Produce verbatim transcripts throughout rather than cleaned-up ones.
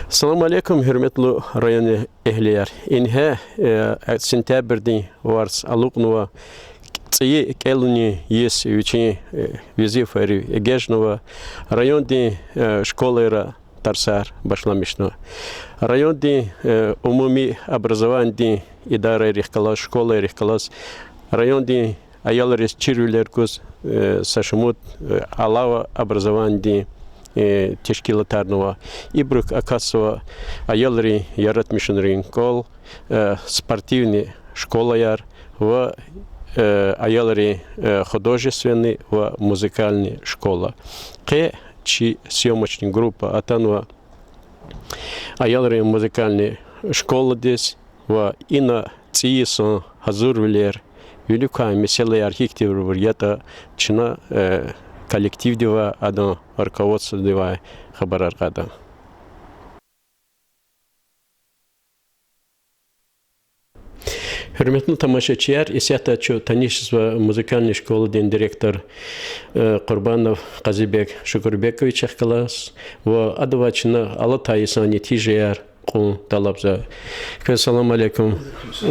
Салам алейкум, гьуьрметлу районэгьлияр. Ингье, э, сентябрдин варз алукьнава цӀийи кӀелунин йис вичин, э, везифайрив эгечӀнава. Райондин, э, школайра тарсар башламишна. Райондин, э, умуми образованидин идарайрихъ галаз, школайрихъ галаз райондин аялриз чирвилер гуз, э, са шумуд, э, алава образованидин, э, тешкилатарнава. Ибурук акатзава аялрин яратмишунрин кӀвал, э, спортивный школаяр ва, э, аялрин, э, художественный ва музыкальный школа. Къе чи съёмочный группа атанва аялрин музыкальный школадиз ва ина цӀийи йисан гьазурвилер, виликан месэлаяр гьихьтинбур ятӀа чна, э, коллективдивай, адан руководстводивай хабарар кьада. Гьуьрметлу тамашачияр, исятда чун таниш жезва музыкальный школадин директор, э, Къурбанов Къазибек Шукурбековичахъ галаз ва адавай чна алатай йисан нетижаяр кьун тӀалабзава. Квез салам алейкум,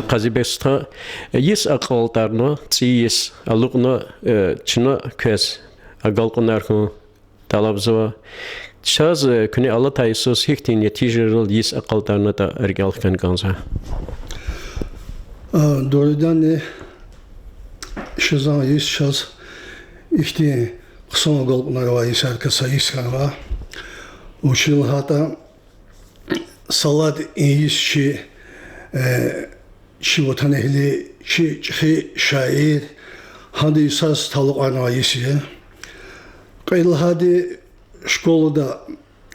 Къазибек стха. Йис акьалтӀарна, цӀийи йис алукьна, э, чна квез агалкьунар хьун тӀалабзава. Чаз, э, куьне алатай йисуз гьихьтин нетижайрал йис акьалтӀарнатӀа рикӀел хкана кӀанзава. А, дугъриданни, шазан йис чаз ихьтин хъсан агалкьунар авай йисарикай са йис хьанва. Вучиз лагьайтӀа са лад и йис чи, э, чи ватанэгьли, чи чӀехи шаир, гьадан йисаз талукьарнавай йис я. Кьвед лагьайди, школада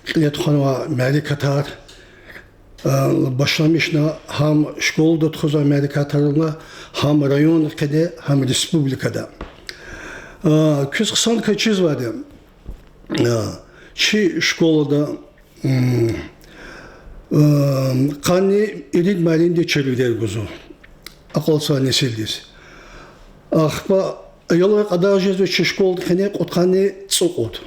кьиле тухванвай мярекатар, а, башламишна гьам школада тухузвай мярекатарна, гьам районда къене, гьам республикада. А, квез хъсандаказ чизвайди, а, чи школада, м, а, къанни ирид муаллимди чирвилер гузва акьалтзавай несилдиз. Ахпа аялар кьадар жезва чи школада къене кьудкъанни цӀукьуд.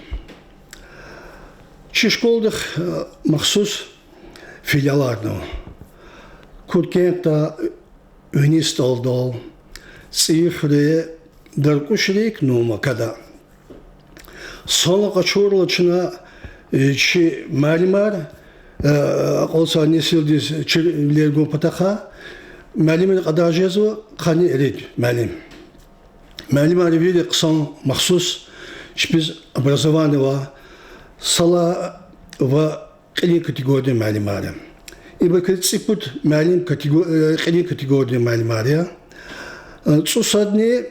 Чи школадихъ, э, махсус филиалар ава: Куркентда, Вини СтӀалдал, ЦӀийи Хуьре, Даркьуш рикӀ, Нумакада. Санал къачурла чна, э, чи муаллимар, э, акьалтзавай несилдиз чирвилер гун патахъай, муаллимрин кьадар жезва къанни ирид муаллим. Муаллимар вири хъсан, махсус чпиз образование авай, са лагьай ва кьилин категориядин муаллимар я. Ибурукай цӀипуд муаллим катего-, э, кьилин категориядин муаллимар я. Э, цӀусадни,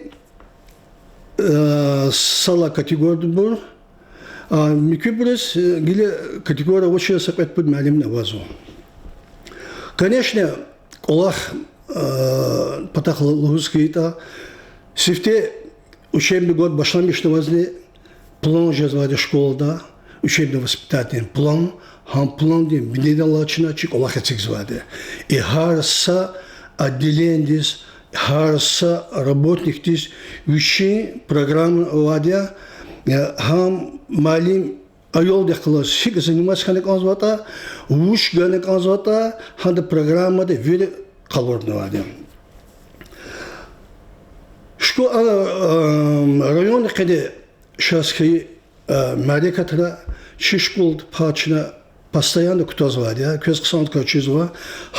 э, са лагьай категориядинбур, а муькуьбуруз, э, гила категория авачир са кьвед-пуд муаллимни авазва. Конечно, кӀвалах, э, патахъ лугьуз хьайитӀа, сифте учебный год башламишнавазни план жезвайди школада, учебно-воспитательный план, гьам пландин бинедаллаз чна чи кӀвалах эцигзавайди. И гьар са отделениедиз, гьар са работникдиз вичин программа авайди я, э, гьам муаллим аялдихъ галаз гьикӀ заниматься хьана кӀанзаватӀа, вуч гана кӀанзаватӀа, гьадан программада вири къалурнавайди я. Шко-, а, а, районда къене чаз хьайи, а, мярекатра чи школада пай чна постоянно кутазвайди я, квез хъсандаказ чизва,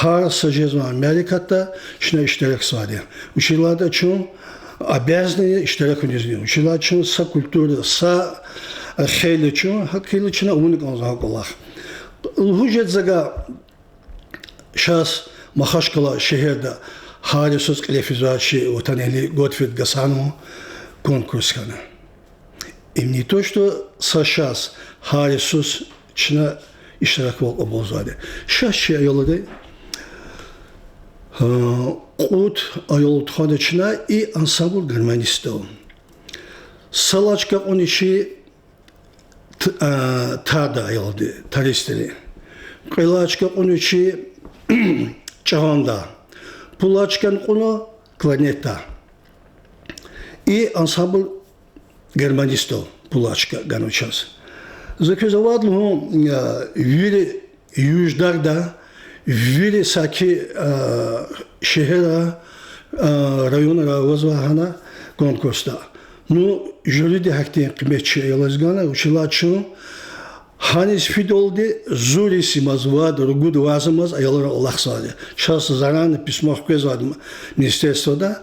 гьар са жезвай мярекатда чна иштиракзавайди я. Вучиз лагьайтӀа чун обязаны иштирак авунизни, вучиз лагьайтӀа чун са культура, са хел я чун, гьакӀ хьайила чна авуна кӀанзава гьа кӀвалах. Лугьуз жеда за гьа, чаз Махачкъала шегьерда гьар йисуз кьиле физвай чи ватанэгьли Готфрид Гасанован конкурс хьана. Им не то что са чаз, гьар йисуз чна иштираквал кьабулзавайди. Чаз чи аялри, а, кьуд аял тухвана чна и ансамбль гармонистов. Са лагьай чка кьуна чи т-, а, тарда аялди, таристри. Кьвед лагьай чка кьуна чи чӀагъанда. Пуд лагьай чка кьуна кларнетда. И ансамбль гармонистов пуд лагьай чка ганва чаз. За квез авайди лугьун, а, вири Юждагда, вири саки, а, шегьерра, а, районра авазва гьана конкурсда. Ну, жюриди гьахьтин къимет чи аялриз гана, вучиз лагьайтӀа чун гьаниз фидалди зуриз имаз вад, ругуд варз амаз аялрал алахъзавайди. Чаз заранее письмо хквезвайди министерствода.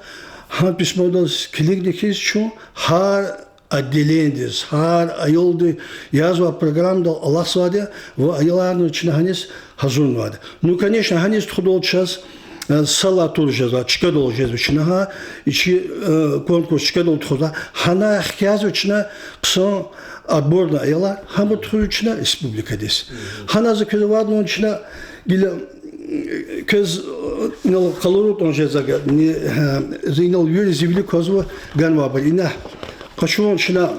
Гьа письмодиз килигна хьиз чун гьар отделениедиз, гьар аялди язва программадал алахъзавайди ва аяларни чна гьаниз гьазурнавайди. Ну, конечно, гьаниз тухудайла чаз, э, са лай тур жезва, чкадал жезва чна гьа, и чи, э, конкурс чкадал тухузва. Гьана хкязва чна хъсан отборный аялар, гьабур тухузва чна республикадиз. Гьана за квез авайдалай чна гила, э, квез, э, инал къалурун тӀун жезва, ни, э, за инал вири зи вилик квазва ганвайбур. Ина къачун чна,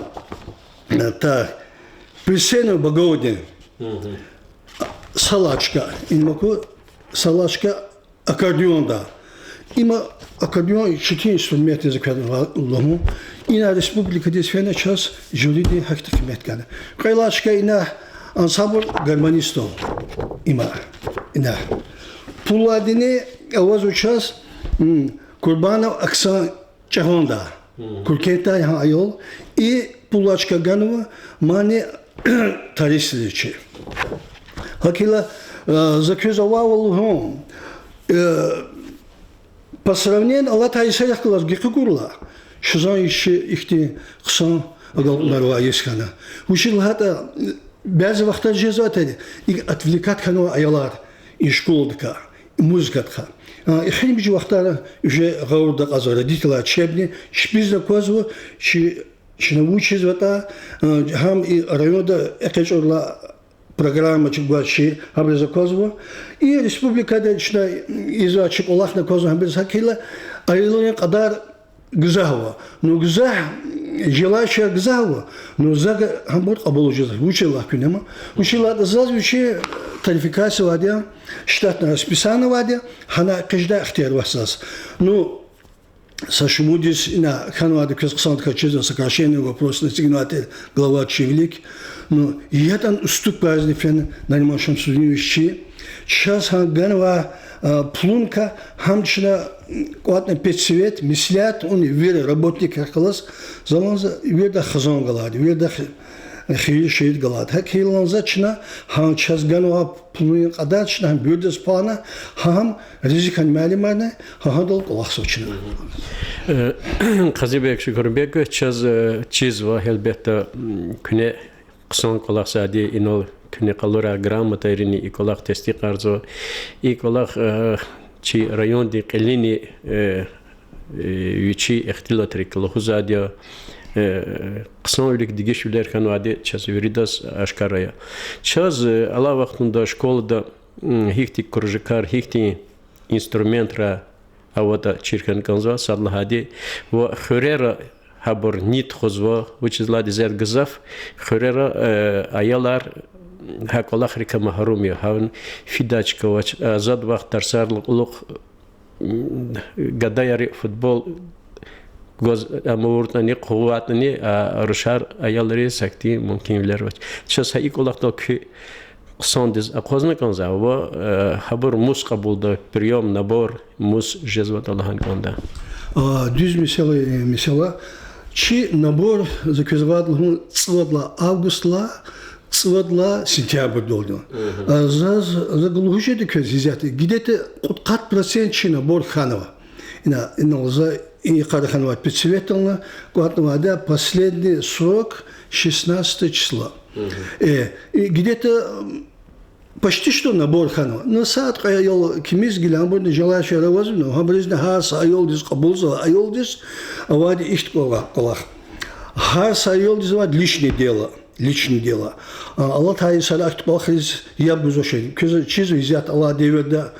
э, та, Присценный Багаудин. Са лай чка, им аку, са лай чка аккордеонда. Има аккордеон четин инструмент я, за квез лугьун. Ина республикадиз фена чаз жюриди гьахьтин къимет гана. Кьвед лай чка ина ансамбль гармонистов. Има, ина. Пул ладини авазва чаз, м, Курбанов Аксан чӀагъанда. Куркентдай гьа аял. И пул лай чка ганва мани таристричи. ГьакӀ хьайила, э, за квез авайвал лугьун, э, по сравнению алатай йисарихъ галаз гекъигайла, шазан йис чи ихьтин хъсан агалкьунар авай йис хьана. Вучиз лагьайтӀа, э, бязи вахтар жезватӀани, икӀ отвлекать хьанва аялар и школадикай, и музыкадикай. А, эхиримжи вахтара уже гъавурда акьазва родителар чебни, чпизни аквазва, чи, чна вуч ийизватӀа, а, гьам и районда экъечӀайла программа чи гваз чи, гьабуруз аквазва. И республикада чна ийизвай чи кӀвалахни аквазва гьабуруз, гьакӀ хьайила аялрин кьадар гзаф ава. Ну, гзаф, желающих гзаф ава, ну, за гьабур кьабул жез, вучиз лагьайтӀа куьне ма. Вучиз лагьайтӀа заз вичи тарификация авайди я, штатное расписание авайди я, гьана экъечӀдай ихтияр авач заз. Ну, са шумудиз ина хьанвайди квез хъсандаказ чизва, сокращение вопросов эцигнавай тир глава чи вилик. Ну, ятӀани уступкайризни фена Нариман Шамсудинович чи. Чаз гьа ганвай, а, пулункай гьам чна кӀватӀна педсовет меслят авуна вири работникрихъ галаз, залан за вирида хизан галайди, вирида хи-, хийир-шийир галайди. ГьакӀ хьайила за чна гьа чаз ганвай пулунин кьадар чна гьам виридаз пана, гьам ризкьин муаллимарни гьа гьадал кӀвалахзава чна. Э, Къазибек Шукурбекович, чаз, э, чизва, гьелбетда, м, куьне хъсан кӀвалахзавайди, инал куьне къалурай грамотайрини и кӀвалах тестикьарзава. И кӀвалах, э, чи райондин кьилини, э, э, вичи ихтилатрик лугьузвайди я, э, хъсанвилик дегишвилер хьанвайди чаз виридаз ашкара я. Чаз, э, алай вахтунда школада, м, гьихьтин кружокар, гьихьтин инструментар аватӀа чир хьана кӀанзава, сад лагьайди, ва хуьрера гьабур ни тухузва, вучиз лагьайтӀа заз гзаф хуьрера, э, аялар гьа кӀвалахрикай магьрум я, гьавиляй фидай чка авач, азад вахт тарсарилай кьулухъ, м, гадаяри футбол гваз ам авуртӀани, къугъватӀани, а рушар аялриз ахьтин мумкинвилер авач. Чаз гьа и кӀвалахдал куь хъсандиз акъвазна кӀанзава, э, гьабур мус кьабулда, приём, набор мус жезватӀа лагьана кӀанда. А, дуьз месела, э, месела. Чи набор, за квез вад лугьун, цӀувадалай августдилай, цӀувадалай сентябрдалди. А, заз, за лугьуз жеда квез, где-то кьудкъад процент чи набор хьанва. Ина, инал за и йикъара хьанвай педсоветдални кӀватӀнавайди я, последний срок шестнадцатое число. Э, и где-то, м, почти что набор хьанва. Ну, сад-кьве аял кимиз гила, гьабурни желающийяр авазва, ну, гьабуризни гьар са аялдиз, кьабулзавай аялдиз авайди ихьтин кӀвалах, кӀвалах. Гьар са аялдиз авайди личное дело. Личное дело. А, алатай йисара ахьтин кӀвалахриз яб гузвачир. Квез чизва, исятда алай девирда,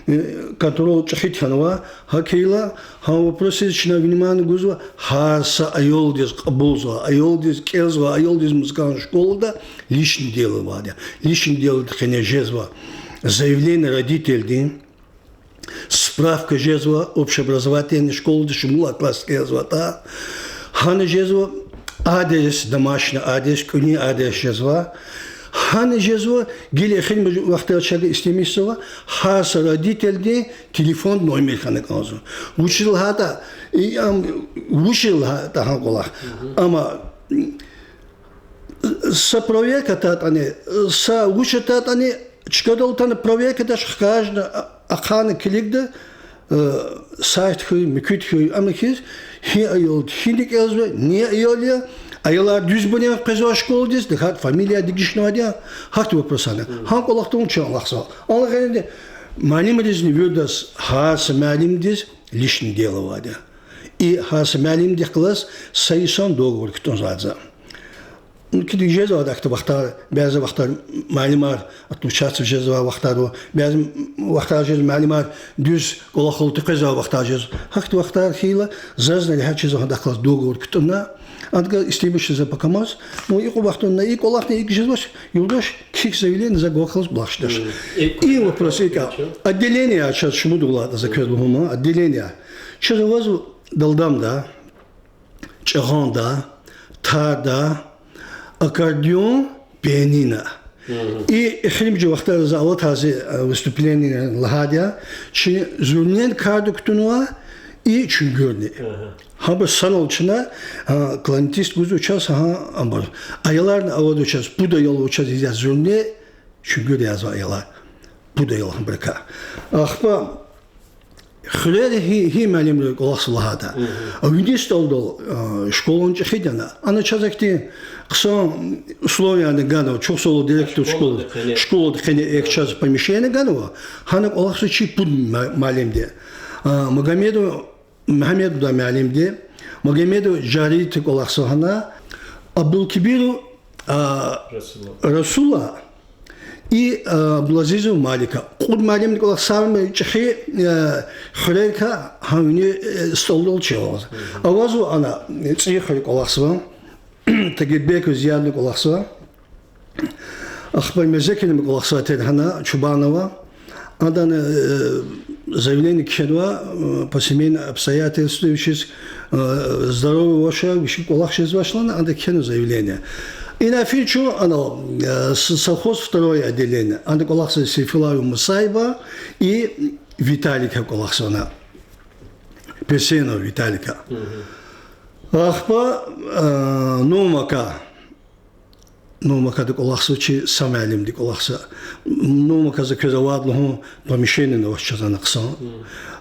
э, контроль чӀехиди хьанва, гьакӀ хьайила, гьа вопросриз чна внимание гузва, гьар са аялдиз кьабулзавай, аялдиз кӀелзавай, аялдиз музыкальный школада личное дело авайди я. Личное делодин къене жезва заявление родительдин, справка жезва общеобразовательный школада шумуд лагьай класс кӀелзаватӀа. Гьана жезва адрес, домашний адрес, кӀвалин адрес жезва. Гьана жезва, гила эхиримжи вахтара чага истемишзава, гьар са родительдин телефон номер хьана кӀанзава. Вучиз лагьайтӀа, и, ам, вучиз лагьайтӀа гьа кӀвалах. Амма са проверка атайтӀани, са вуч атайтӀани, чкадал атана проверкадач хкажна, а-, ахъайна килигда, э, сайт хьуй, муькуьд хьуй, ам хьиз, гьи аял, гьи никӀелзава, ни аял я, аялар дуьз буьрун къвезвай школадиз, тахьайтӀа фамилия дегишнавайди я, гьахьтин вопросар я. Гьа кӀвалахдал чун алахъзава. Алай гъейри, муаллимризни виридаз, гьар са муаллимдиз личный дело авайди я. И гьар са муаллимдихъ галаз са йисан договор кутӀунзавайди я. Ну, килиг, жезвайди ахьтин вахтар, бязи вахтар муаллимар отлучаться жезвай вахтар ава, бязи вахтар жез муаллимар дуьз кӀвалахал къвезвай вахтар жез. Гьахьтин вахтар хьайила, зазни регьят жезва гьадахъ галаз договор кутӀунна, адакай истемишиз за пакамаз, ну, икьван вахтунда и кӀвалахни икӀ жезвач, юлдаш, кхьихь заявление, за гвахалаз булахдач. И вопрос икӀ я. Отделение чаз шумуд валатӀа за квез лугьун ман, отделение. Чаз авазва Далдамда, ЧӀагъанда, Тарда, аккордеон, пианино. И эхиримжи вахтара за алатай зи, э, выступление лагьайди я, чи зурнени кардик кутунва и чуьнгуьрни. Гьабур санал чна, а, кларнетист гузва чаз, гьа, абур. Аяларни авазва чаз, пуд аял ава чаз, я зурне, чуьнгуьр язва аялар. Пуд аял гьабурукай. Ахпа хуьрера гьи, гьи муаллимри кӀвалахзава лагьайтӀа. А вини столдал, а, школани чӀехиди яна. Ана чаз ахьтин хъсан условиярни ганва, чухсагъул директор школад, школадин къене эхь чаз помещение ганва. Гьана кӀвалахзава чи пуд ма-, муаллимди. А, Магомедов Мегьамед лугьудай муаллимди, Магомедов Жариди кӀвалахзава гьана, Абдулкибиров, а, Расула и, а, Абдулазизов Малика. Кьуд муаллимди кӀвалахзава, сами чӀехи, а, хуьрерикай гьа вини, э, столдал чӀугваз. Авазва ана, э, ЦӀийи хуьре кӀвалахзава, Тагирбеков Зиядни кӀвалахзава. Ахпа Мирзекинни кӀвалахзавай тир гьана, Чубанова. Адани, э, заявление кхьенва, э, по семейным обстоятельствам вичиз, э, здоровье авач, вичи кӀвалах жезвач лагьана, ада кхьенва заявление. Ина фин чун анал, э, с-, совхоз второе отделение. Ада кӀвалахзава Сейфуллаева Мусаиба и Виталика кӀвалахзава ана. Персенов Виталика. Ахпа, э, Нумака. Нумакада кӀвалахзава чи са муаллимди кӀвалахзава. Нумака за квез авайди лугьун, помещение авач чаз ана хъсан.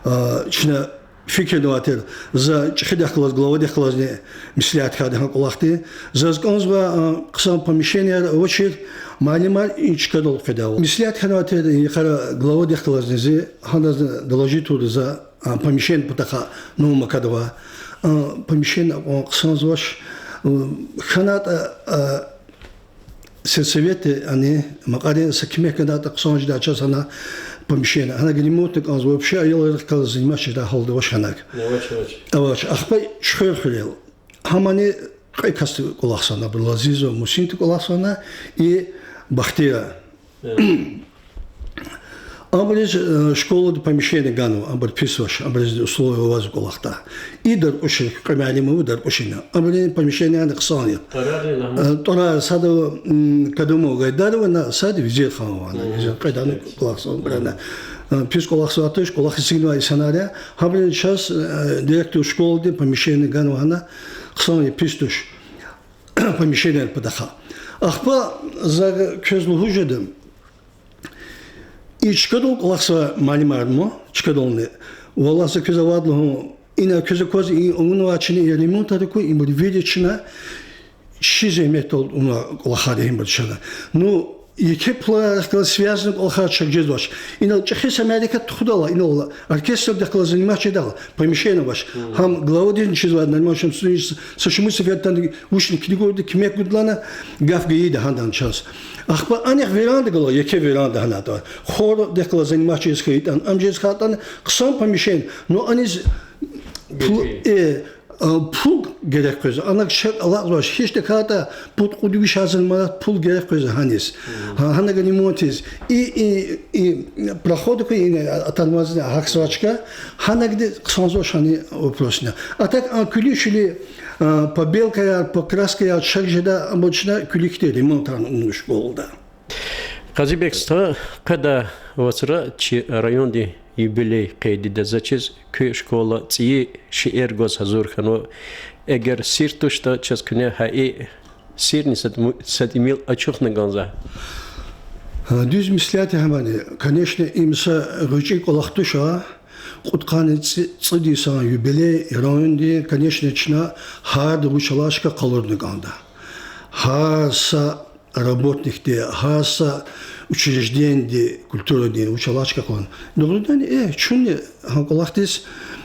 А, чна фикирнавай тир, за чӀехидихъ галаз, главадихъ галазни меслят хьайиди гьа кӀвалахди. Заз кӀанзавай, а, хъсан помещенияр авачир, муаллимар и чкадал къведайвал. Меслят хьанвай тир йикъара главадихъ галазни зи, гьадазни доложить авурди я за, а, помещение патахъай Нумакада авай. А, помещение акьван хъсанзавач, а, хьанайтӀа, а, сельсоветдин, яни, макьарин са куьмек ганайтӀа хъсан жедай чаз гьана помещение. Гьана ремонтни кӀанзава, вообще аялрихъ галаз заниматься жедай гьалда авач гьанаг. Авач, авач. Авач, ахпа Чуьхвер хуьрел. Гьамани кьве касди кӀвалахзава ана, Абдулазизов Мусинди кӀвалахзава ана и Бахтияр. Абуриз, э, школада помещение ганва, абур пис авач, абуриз условие авазва кӀвалахдай. И Даркьушрик, кьве муаллим ава Даркьушрина. Абурун помещенияни хъсан я. ТӀварар сада, м, Кадымов Гайдара ава ана, сад Визирхан ава ана. Визир, кьведани кӀвалахзава абур ана. Э, пис кӀвалахзавай туш, кӀвалах эцигнавай инсанар я. Гьабуру чаз, э, директор школадин помещение ганва ана, хъсан я, пис туш. Помещенияр патахъай. Ахпа за квез лугьуз жеда, и чкадал кӀвалахзавай муаллимар ма, чкадални. Валлагь, за квез авайди лугьун, ина квез аквазва, и авунвай чна и ремонтар аку, ибур вири чна чи зегьметдал авунвай кӀвалахар я ибур чна. Ну, еке пуларихъ галаз связанный кӀвалахар чаз жезвач. Инал чӀехи са мярекат тухудайла, инал оркестрдихъ галаз заниматься жедайла, помещение авач. Гьам главадизни чизвайди, нормально шумсуни, са шумуд сеферда вучни килигурди, куьмек гудайла ана, гаф гайиди гьадан чаз. Ахпа анихъ веранда галай, еке веранда гьанатӀа. Хордихъ галаз заниматься жез хьайитӀани, ам жез хьайитӀани, хъсан помещение. Ну, аниз пул, э, а, пул герек къвезва. Анаг шак алакьзавач, гьич тахьайтӀа пуд-кьуд виш гьазар манат пул герек къвезва гьаниз. Гьа, гьанаг ремонтиз. И, и, и проходка ина атанвазни гьахьзавачка, гьанагди хъсанзавач гьана вопросни. А так, а, куьлуь-шуьлуь, а, побелкаяр, покраскаяр, шак жеда, абур чна куьлуь хьтин ремонтарни авуна школада. Къазибек стха, къведай вацра чи райондин юбилей къейдида. Заз чиз, куь школа цӀийи шейэр гваз гьазур хьанва. Эгер сир туштӀа, чаз куьне гьа и сирни са тӀимил ачухна кӀанзава. Дуьз меслят я гьамани. Конечно, им са гъвечӀи кӀвалах туш, а кьудкъанни цӀи-, цӀуд йисан юбилей райондин, конечно, чна гьарда вуч алай чка къалурна кӀанда. Гьар са работникди, гьар са учреждениеди, культурадин вуч алай чка къалурна. Дугъриданни, э, чунни гьа кӀвалахдиз,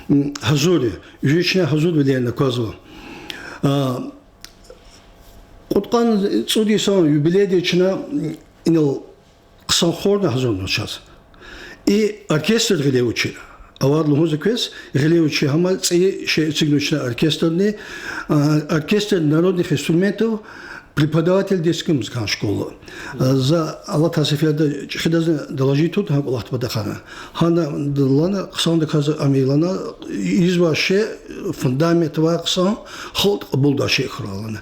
м, гьазур я. Уже чна гьазурвилерни аквазва. А, кьудкъанни цӀуд йисан юбилейдиз чна, м, инал хъсан хорни гьазурнава чаз. И оркестр гъиле авачир. Авайди лугьуз квез, гъиле авачир, гьам цӀийи шей эцигнава чна оркестрни, а, оркестр народных инструментов, преподаватель детской музыкальной школы. А, за алатай сеферда чӀехидазни доложить тавуртӀа гьа кӀвалахдин патахъай. Гьана лагьана, хъсандаказ ам лагьана, ийизвай шей, фундамент авай хъсан, халкьди кьабулдай шей хьурай лагьана.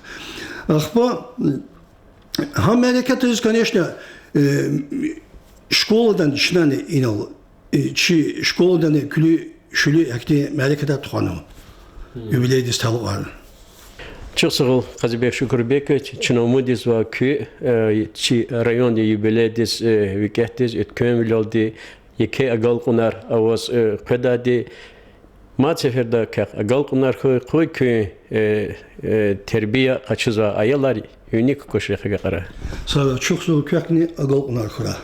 Ахпа, гьа мярекатриз, конечно, э, школадани чнани инал, э, чи школадани куьлуь-шуьлуь гьахьтин мярекатар тухванва. Юбилейдиз талукьарна. Чухсагъул, Къазибек Шукурбекович, чна умуд ийизва куьн, э, чи райондин юбилейдиз, э, викӀегьдиз уьтквемвилелди, еке агалкьунар аваз, э, къведайди, мад сеферда квехъ агалкьунар хьуй, къуй куьн, э, э, тербия къачузвай аялар вини кукӀушрихъ агакьарай. Сагърай, чухсагъул, квехъни агалкьунар хьурай.